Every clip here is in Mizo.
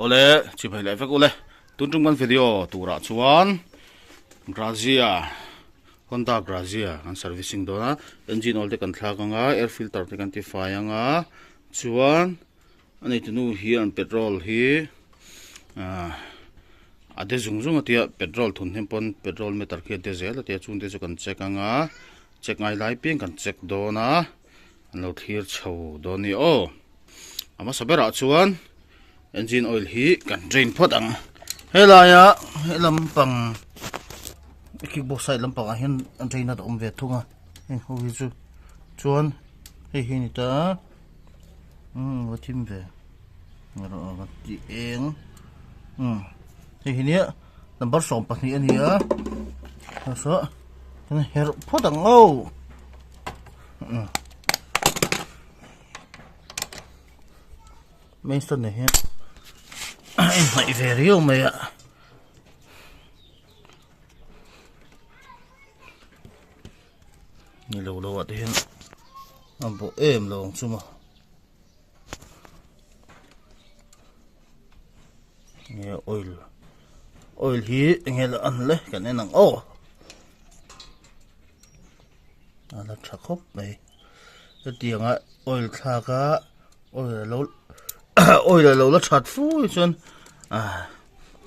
Awle chimhei leh vek ule tun tum kan video turah chuan Grazia Honda Grazia kan servicing dawn a engine oil te kan thlak anga air filter te kan ti fai anga chuan a neitunu hian petrol hi ah a de zung zung a tia petrol thun hnem pawn petrol meter khi a de zel a tia chung te chu kan check anga check ngai lai piang kan check dawn a. An lo thlir chho dawn a ni aw. A hmasa berah chuan engine oil hi kan drain phawt ang. Helaia he lampang kick box side lampangah hian a drain a awm ve thung a heng ho hi chu chuan hei hi a ni ta a umm va thim ve erawh ka ti eng umm hei hi nia number 12 a ni a kan herh phawt ang aw. Main stone ah hian a inhnaih ve riau mai a ni lo lo ah te hian a bawh em lo ang chu maw nge oil oil hi enge la an le kan en ang aw. A la tha khawp mai hetianga oil thlak a oil alo oil alo la that fu hi chuan ah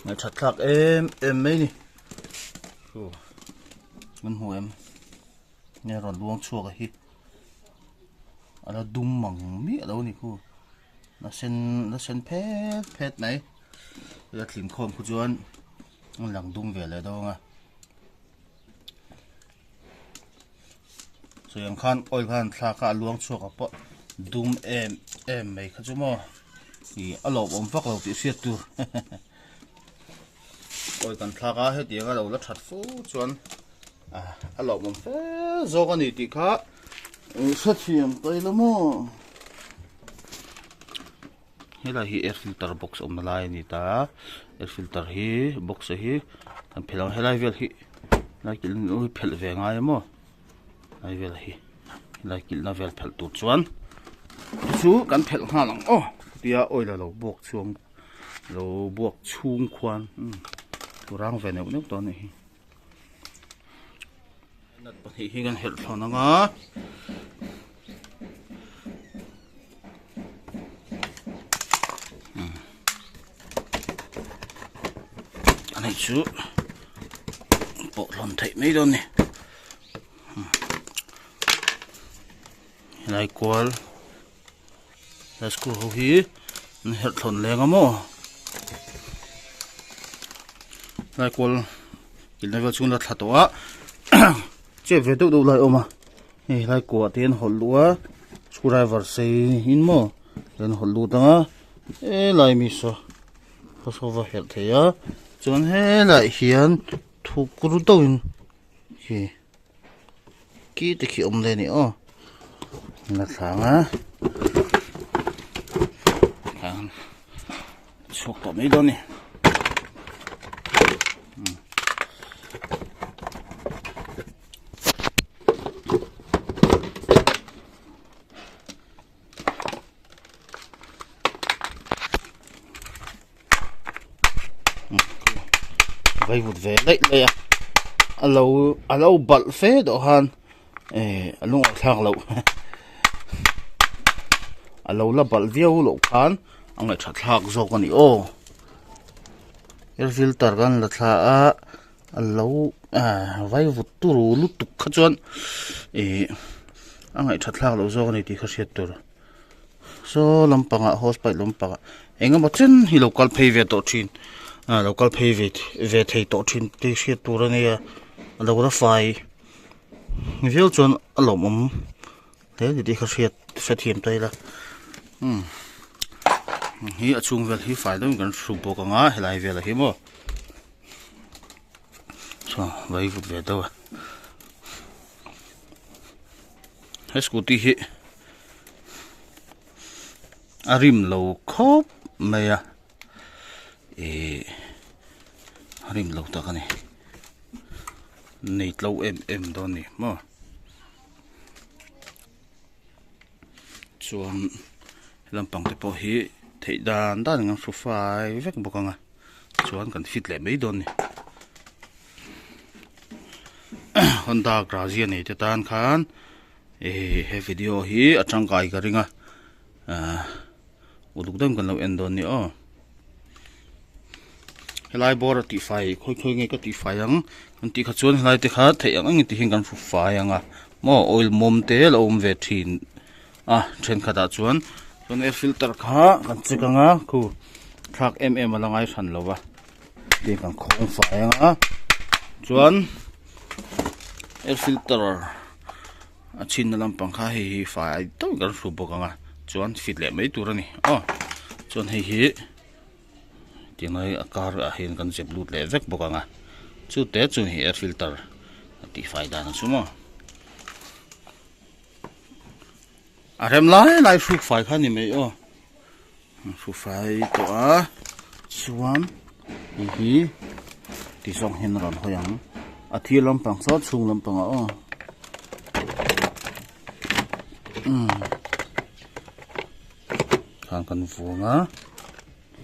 ngaih that thlak em em mai ni chu kan hmu em nge rawn luang chhuak a hi a la dum mang miah lo a ni khu la sen la sen phet phet mai la tling khawm khu chuan a lang dum ve leh dawn a. Sawi ang khan oil khan thlak a a luang chhuak a pawh dum em em mai kha chu maw ih a lawmawm vak lo tih hriat tur oil kan thlak a hetiang a lo la that fo chuan a lawmawm fe zawk a ni tih kha hrethiam ta ila maw. Helai hi air filter box awmna lai a ni ta a air filter hi box a hi kan phelh ang helai vel hi helai kilh hi phelh ve ngai a maw helai vel hi helai kilhna vel phelh tur chuan chu kan phelh nghal ang aw tia oil a lo buak chhuang lo buak chhung khuan rang ve neuh neuh tawh a nih hi. Nut pahnih hi kan herh thlawn ang a. A nei chu pawh hlawn theih mai dawn ni. Helai kual he screw ho hi an herh thlawn leng a maw helai kual kilhna vel chhung la thla tawh a chep ve deuh deuh lai a awm a hei helai kuah te an hawlh luh a screw driver sei in maw an hawlh lut ang a helai mi saw saw va herh thei a chuan helaiah hian thuk ru deuhin khi. Ki te khi awm le ni aw la thlang a thlang chhuak tawh mai dawn ni Vaivut ve daih daih a a lo a lo balh fe tawh khan eh a lung awh thlak loh a lo la balh viau loh khan a ngaih thlak zawk a ni aw air filter kan la thla a a lo ah vaivut turu lutuk kha chuan ih a ngaih tha thlak loh zawk a ni tih kha hriat tur. Saw lampangah hose pipe lampangah eng emaw chen hi lo kal phei ve tawh thin ah lo kal phei ve ve thei tawh thin tih hriat tur a nia a lo la fai viau chuan a lawmawm hle ni tih kha hriat hrethiam ta ila umm hi a chhung vel hi fai deuhin kan hru bawk ang a helai velah hi maw saw vai vut ve deuh a he scooty hi. A rim lo khawp mai a ihh a rim lo tak a ni nei tlo em em dawn a ni maw chuan he lampang te pawh hi. Theih dan dan in kan hru fai vek bawk ang a chuan kan fit leh mai dawn a ni. Honda Grazia nei te tan khan eh he video hi a tangkai ka ring a ah uluk deuhin kan lo en dawn a ni aw. Helai bawr a tihfai khawi khawi nge ka tihfai ang kan tih kha chuan helai te kha theih ang engin ti hian kan hru fai ang a maw oil mawm te a lo awm ve thin a thenkhat ah chuan chuan air filter kha kan check ang a khu thlak em em a la ngai hran lo va tin kan khawng fai ang a chuan air filter a chhinna lampang kha hei hi fai deuh kan hru bawk ang a chuan fit leh mai tur a ni aw chuan hei hi tingai a car ah hian kan zep lut leh vek bawk ang a chu te chu hei air filter a tih fai dan a chu maw a rem lai lai hruk fai kha a ni mai aw hruk fai tawh a chuan hei hi ti zawng hian a rawn hawi ang a thir lampang saw chhung lampang ah aw umm khan kan vuang a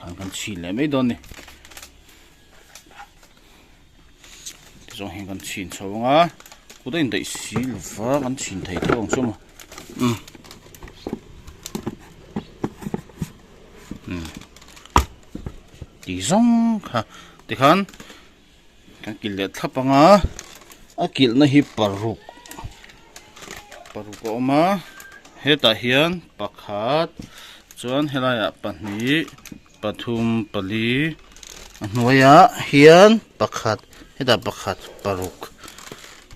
khan kan chhin leh mai dawn a ni ti zawng hian kan chhin chho ang a kut a indaih si lova kan chhin thei tho ang chu maw umm umm ti zawng kha tikhan kan kilh leh thlap ang a a kilhna hi paruk paruk a awm a hetah hian pakhat chuan helaiah pahnih pathum pali a hnuaiah hian pakhat hetah pakhat paruk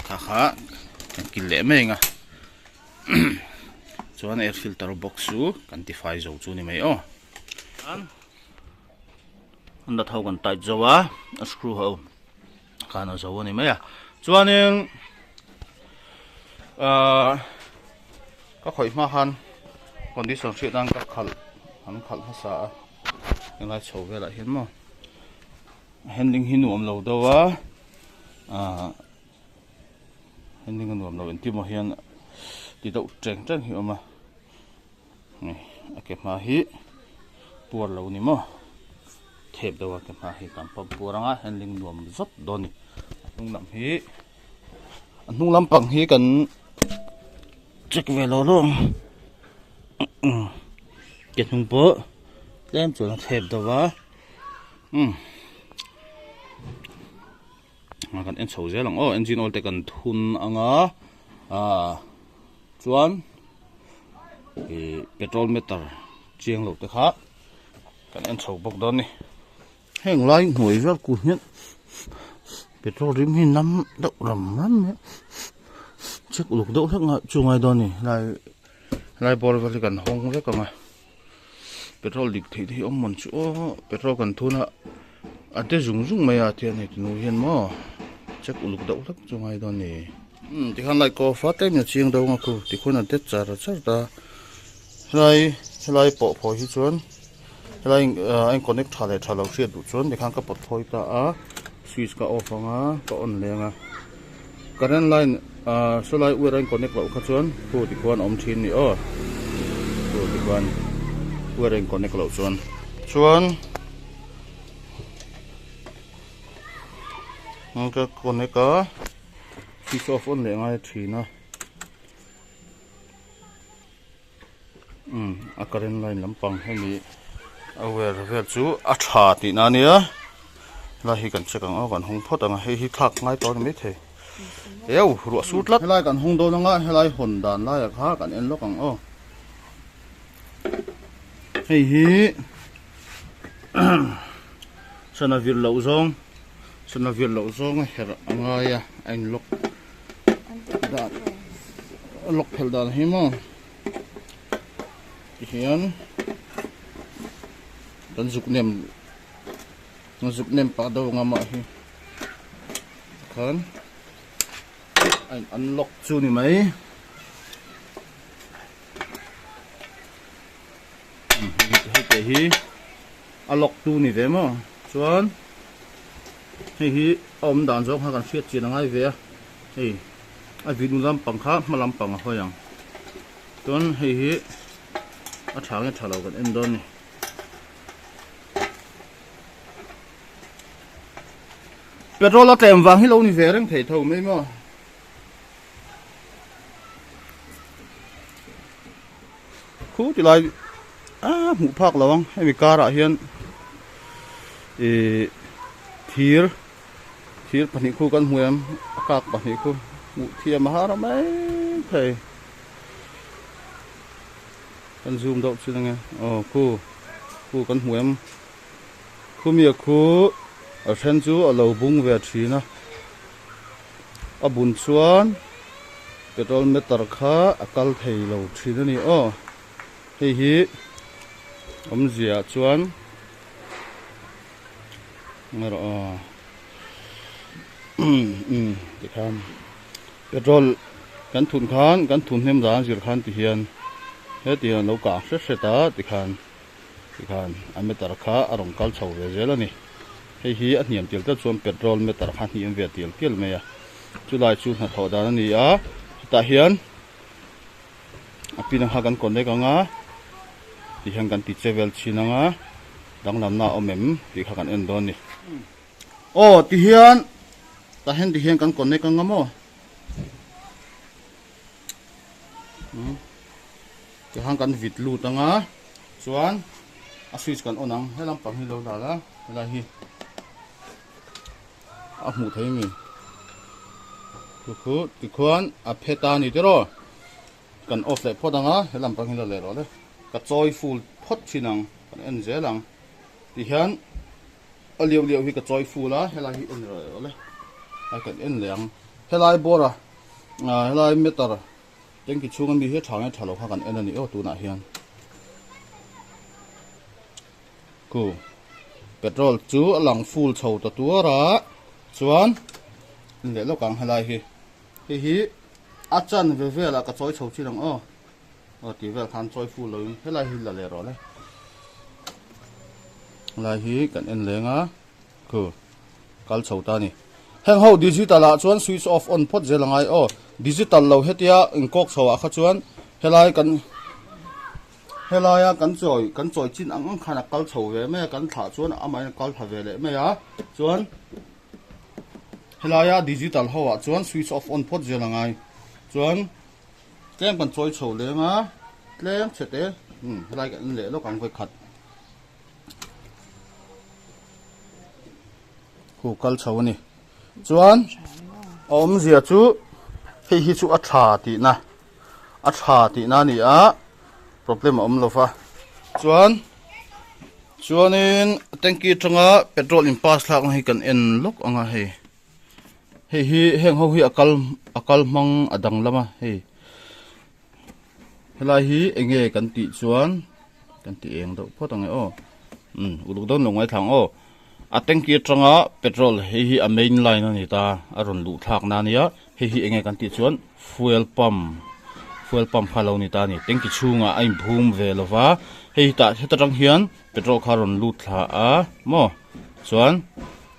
kha kha kan kilh leh mai ang a chuan air filter box chu kan ti fai zo chu a ni mai aw an la tho kan tight zo a a screw ho khan a zo a ni mai a chuanin ahh ka khawih hma khan condition hriat nan ka khalh an khalh hmasa a helai chho velah hian maw handling hi nuam lo deuh a ahh handling a nuam lo engtin maw hian ti deuh teng teng hi a awm a. A ke hma hi puar lo ni maw thep deuh a ke hma hi kan pump puar ang a handling nuam zawt dawn a ni a hnung lam hi a hnung lampang hi kan check ve lo lo ang ke hnung pawh tlem chuan a thep deuh a umm kan en chho zel ang aw engine oil te kan thun ang a ah chuan ih petrol meter chiang lo te kha kan en chho bawk dawn a ni heng lai hnuai vel ku hian petrol rim hi nam deuh ram ram mai a check uluk deuh hlek chu ngai dawn a ni helai helai bawr vel hi kan hawng vek ang a. Petrol dik theih te hi awm mawn chu aw petrol kan thun a a te zung zung mai a tiang hei tunu hian maw check uluk deuh hlek chu ngai dawn a ni umm tikhan light ko fa tlem in a chiang deuh ang a khu tikhuan a det char char ta helai helai pawh phawi hi chuan helai a in connect tha leh tha lo hriat duh chuan tikhan ka pawt phawi ta a switch ka off ang a ka on leh ang a current line ah saw lai wire a in connect loh kha chuan khu tikhuan a awm thin a ni aw khu tikhuan wire a in connect loh chuan chuan ka connect a switch off on leh ngai thin a umm a current line lampang hemi a wire vel chu a tha tihna a nia helai hi kan check ang aw kan hawng phawt ang a hei hi thlak ngai tawh a ni maithei eu ruah sur tlat helai kan hawng dawn anga helai hawn dan laiah kha kan en lawk ang aw hei hi sana vir loh zawng sana vir loh zawng a herh a ngai a a in lock dan a lock phelh dan hi maw tihian kan zuk nem kan zuk nem pah deuh ang a mah hi khan a in unlock chu ni mai hei te hi a lock tu ni ve maw chuan hei hi a awm dan zawng kha kan hriat chian a ngai ve a hei a vinu lampang kha hma lampang a hawi ang chuan hei hi a tha nge tha lo kan en dawn a ni. Petrol a tlem vang hi lo ni ve reng thei tho mai maw. Khu ti lai a hmuh phak lo ang hemi karah hian ih thir thir pahnih khu kan hmu em a kak pahnih khu hmuh thiam a har a mai thei kan zoom deuh chin ange aw khu khu kan hmu em khumi a khu a then chu a lo bung ve thin a. A bun chuan petrol meter kha a kal thei lo thin a ni aw. Hei hi awmzia chuan erawh aw umm tikhan petrol kan thun khan kan thun hnem dan zir khan ti hian heti hian a lo kah hret hret a tikhan. Tikhan a meter kha a rawn kal chho ve zel a ni. Hei hi a hniam tial tial chuan petrol meter kha a hniam ve tial tial mai a. Chulai chu hnathawh dan a ni a, hetah hian a pin ang kha kan connect ang a, tihian kan ti che vel chhin ang a, danglamna a awm em tih kha kan en dawn a ni. Aw tihian tah hian tihian kan connect ang a maw? Tihian kan vit lut ang a chuan a switch kan on ang he lampang hi lo la la helai hi a hmuh thei a ni chu khu tikhuan a phe ta a ni tiraw kan off leh phawt ang a he lampang hi la leh rawh le ka chawi full phawt thin ang kan en zel ang tihian a liau liau hi ka chawi full a helai hi en rawh le a kan en leh ang helai bawr a helai meter Tanky chhunga mi hi a tha nge tha lo kha kan en a ni aw tunah hian khu petrol chu a lang full chho ta tuar a chuan leh lawk ang helai hi hei hi a chan ve velah ka chawi chho chin ang aw aw tih vel khan chawi full lo in helai hi la leh rawh le helai hi kan en leng a. Khu kal chho ta a ni. Heng ho digital ah chuan switch off on phawt zel a ngai aw. Digital lo hetia inkawk chho ah kha chuan helai kan helaia kan chawi kan chawi chin ang ang khan a kal chho ve mai a kan thlah chuan amahin a kal thla ve leh mai a chuan helaia digital ho ah chuan switch off on phawt zel a ngai chuan tlem kan chawi chho leng a tlem chhe te helai kan en leh lawk ang vawikhat. Khu kal chho a ni. Chuan a awmzia chu hei hi chu a tha tihna a tha tihna a ni a problem a awm lo va. Chuan chuanin tanky atanga petrol in pass thlakna hi kan en lawk ang a hei. Hei hi heng ho hi a kal a kal hmang a danglam a hei. Helai hi eng nge kan tih chuan kan ti eng deuh phawt ang e aw umm uluk dawn lo ngaithla ang aw a tanky atanga petrol hei hi a main line a ni ta a rawn luh thlak na ania hei hi eng nge kan tih chuan fuel pump fuel pump kha a lo ni ta a ni tanky chhungah a inphum ve lo va hei tah heta tang hian petrol kha a rawn lut thla a maw chuan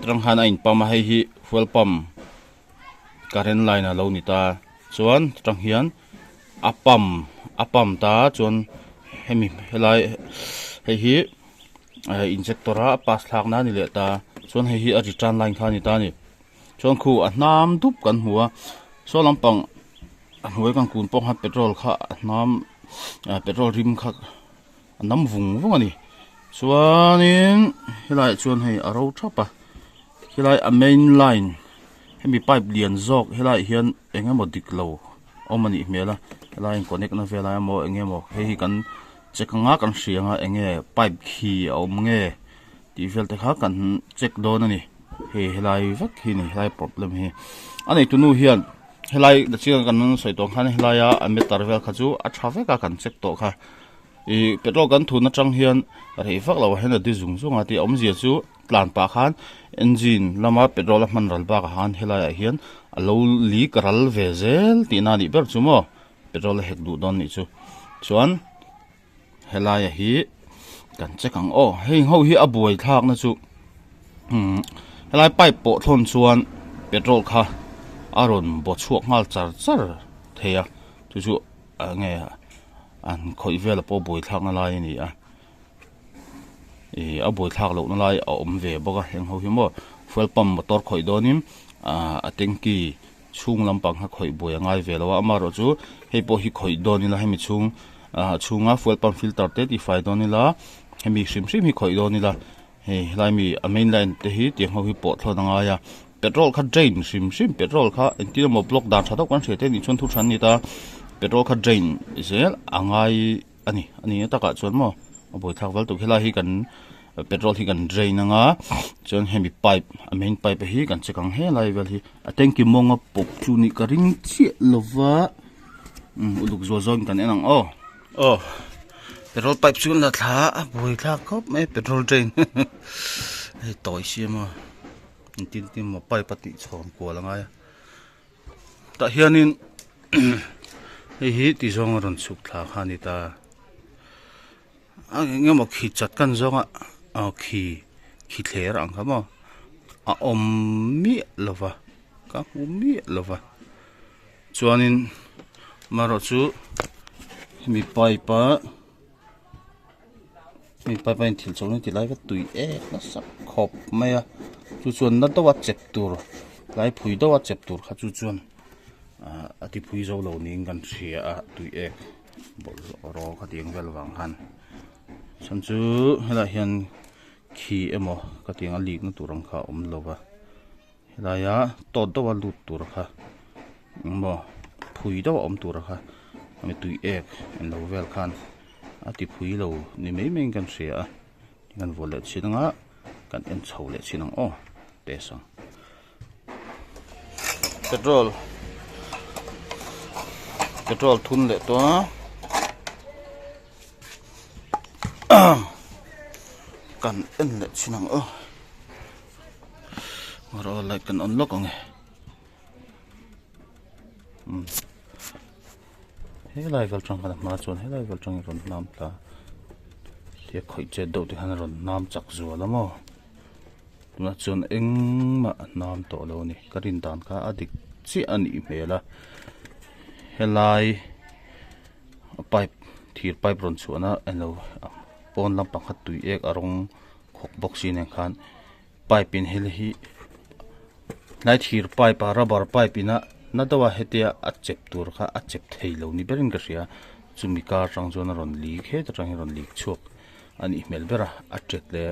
tang khan a in pump a hei hi fuel pump current line a lo ni ta chuan tang hian a pump a pump ta chuan hemi helai hei hi injector a pass thlak na a ni leh ta chuan hei hi a return line kha a ni ta a ni chuan khu a hnam dup kan hmu a saw lampang a hnuai kan kun pawh khan petrol kha a hnam petrol rim kha a nam vung vung a ni chuanin helaiah chuan hei a ro thap a helai a main line hemi pipe lian zawk helaiah hian eng emaw dik lo awm a nih hmel a helai in connect na vel ah emaw eng emaw hei hi kan check anga kan hria anga eng nge pipe khi a awm nge tih vel te kha kan check dawn a ni hei helai vek hi a ni helai problem hi a neitu nu hian helai chiang kan sawi tawh ang khan helaia a meter vel kha chu a tha vek a kan check tawh kha. Ih petrol kan thun atang hian rei vak lo ah hian a di zung zung a tih awmzia chu tlan pah khan engine lama petrol a hman ral bakah khan helai ah hian a lo leak ral ve zel tihna a nih ber chu maw petrol a hek duh dawn nih chu chuan helai ah hi kan check ang aw heng ho hi a buai thlak na chu umm helai pipe pawh thlawn chuan petrol kha a rawn baw chhuak nghal char char thei a chu chu eng nge an khawih vel pawh buai thlak na lai a ni a ih a buai thlak loh na lai a awm ve bawk a heng ho hi maw. Fuel pump motor khawih dawnin ah a tanky chhung lampang kha khawih buai a ngai ve lo a amaherawh chu hei pawh hi khawih dawn ila hemi chhung ah chhunga fuel pump filter te tifai dawn ila hemi hrim hrim hi khawih dawn ila hei helai mi a main line te hi tiang ho hi pawh thlawn a ngai a petrol kha drain hrim hrim petrol kha engtin emaw block dan tha deuh kan hriat te nih chuan thu tha an ni ta petrol kha drain zel a ngai a ni a ni takah chuan maw a buaithlak vel tur helai hi kan petrol hi kan drain anga chuan hemi pipe a main pipe hi kan check ang helai vel hi a tanky mawnga pawp chu nih ka ring chiah lova umm uluk zual zawng in kan en ang aw. Aw petrol pipe chu an la thla a buaithlak khawp mai petrol drain hei tawi siam a engtin tin maw pipe a tih chhawn kual a ngai a tah hianin hei hi ti zawng a rawn chhuk thla kha a ni ta a eng emaw khi chat kan zawng a aw khi khi thler ang kha maw a awm miah lo va ka hmu miah lo va chuanin marawh chu hemi pipe a hemi pipe a inthil chawlh na ti lai kha tui ek nasa khawp mai a chu chuan na deuh a chep tur tlai phui deuh a chep tur kha chu chuan ah a ti phui zo lo niin kan hria a tui ek bawlhhlawh rawng kha tiang vel vang khan chhan chu helaiah hian khi emaw ka tiang a lik na tur ang kha a awm lo va. Helaia tawt deuha lut tur kha engmaw phui deuh a awm tur kha hemi tui ek englo vel khan a ti phui lo ni mai mai in kan hria a kan vuah leh chhin anga kan en chho leh chhin ang aw test ang petrol petrol thun leh tawh a kan en leh chhin ang aw. Rawh light kan on lawk ang e umm helai vel tang khan a hma chuan helai vel tangin rawn hnam tla tia khawih chet deuh te khan a rawn hnam chak zual a maw tunah chuan engmah a hnam tawh lo a ni ka rin dan kha a dik chiah a nih hmel a helai pipe thir pipe rawn chhuahna alo pawn lampang kha tui ek a rawng khawk bawk si nen khan pipe in hel hi tlai thir pipe a rubber pipe in a na deuh a hetia a chep tur kha a chep thei lo ni berin ka hria chumi kar atang chuan a rawn lik het atang hian a rawn lik chhuak a nih hmel ber a a tet leh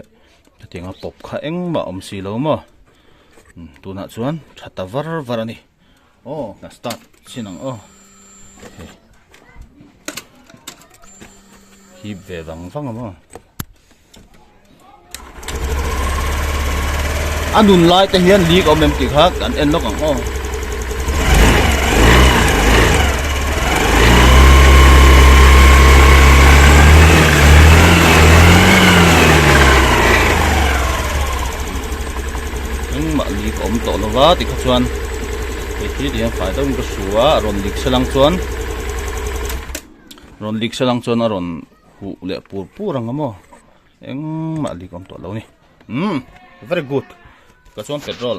hetiang a pawp kha engmah a awm si lo maw tunah chuan tha ta var var a ni aw ka start chin ang aw hei hip ve vang vang a maw. A nun lai te hian leak a awm em tih kha kan en lawk ang aw. Engmah leak a awm tawh lo va tikha chuan hei khi ti hian fai deuhin ka hru a a rawn leak se lang chuan rawn leak se lang chuan a rawn Huh leh pur pur ang a maw engmah lik awm tawh lo ni umm very good ka chuan petrol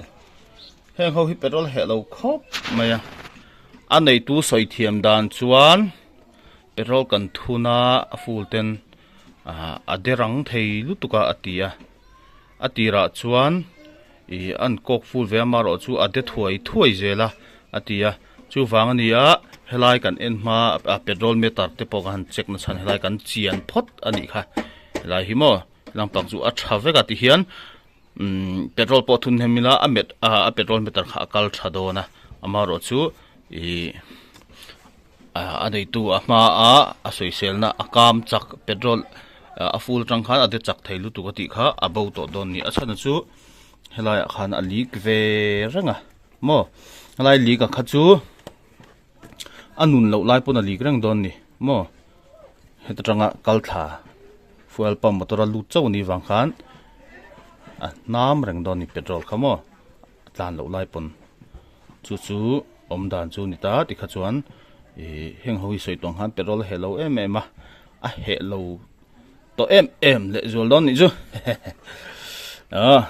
heng ho hi petrol heh lo khawp mai a a neitu sawi thiam dan chuan petrol kan thun a a full ten ah a derang thei lutuk a a ti a a tirah chuan Ih an kawk ful ve a marawh chu a de thuai thuai zel a a ti a chuvang a ni a helai kan en hma a petrol meter te pawh ka han check na chhan helai kan chian phawt a nih kha helai hi maw lampang chu a tha vek a ti hian umm petrol pawh thun hnem ila a met a petrol meter kha a kal tha dawn a amaherawh chu ih a neitu a hma a a sawiselna a kam chak petrol a full atang khan a de chak thei lutuk a tih kha a bo tawh dawn a ni a chhan chu helai ah khan a leak ve reng a maw helai leak ang kha chu a nun loh lai pawn a leak reng dawn a ni maw heta tanga kal thla fuel pump motor a lut chauh a nih vang khan a hnam reng dawn a ni petrol kha maw a tlan loh lai pawn chu chu awm dan chu ni ta tikha chuan ih heng ho hi sawi tawng khan petrol a heh lo em em a a heh lo tawh em em leh zual dawn nih chu ah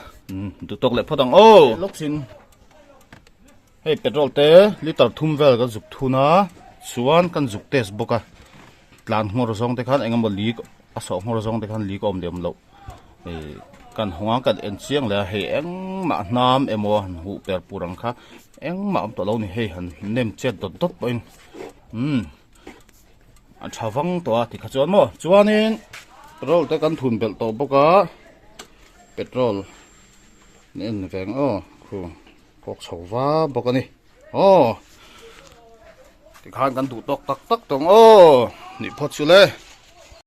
duh tawk leh phawt ang aw lawk sin hei petrol te liter thum vel kan zuk thun a chuan kan zuk test bawk a tlan nghawr zawng te khan engemaw leak a sawh nghawr zawng te khan leak a awm leh awm loh ih kan hawng a kan en chiang leh a hei engmah. Engmah hnam emaw han huh per pur ang kha engmah awm tawh lo ni hei han nem chet dawt dawt pawhin umm a tha vang tawh a tikha chuan maw chuanin petrol te kan thun belh tawh bawk a petrol an en veng aw khu kawk chho va bawk a ni aw tikhan kan duh tawk tak tak tawng aw nih phawt chu le.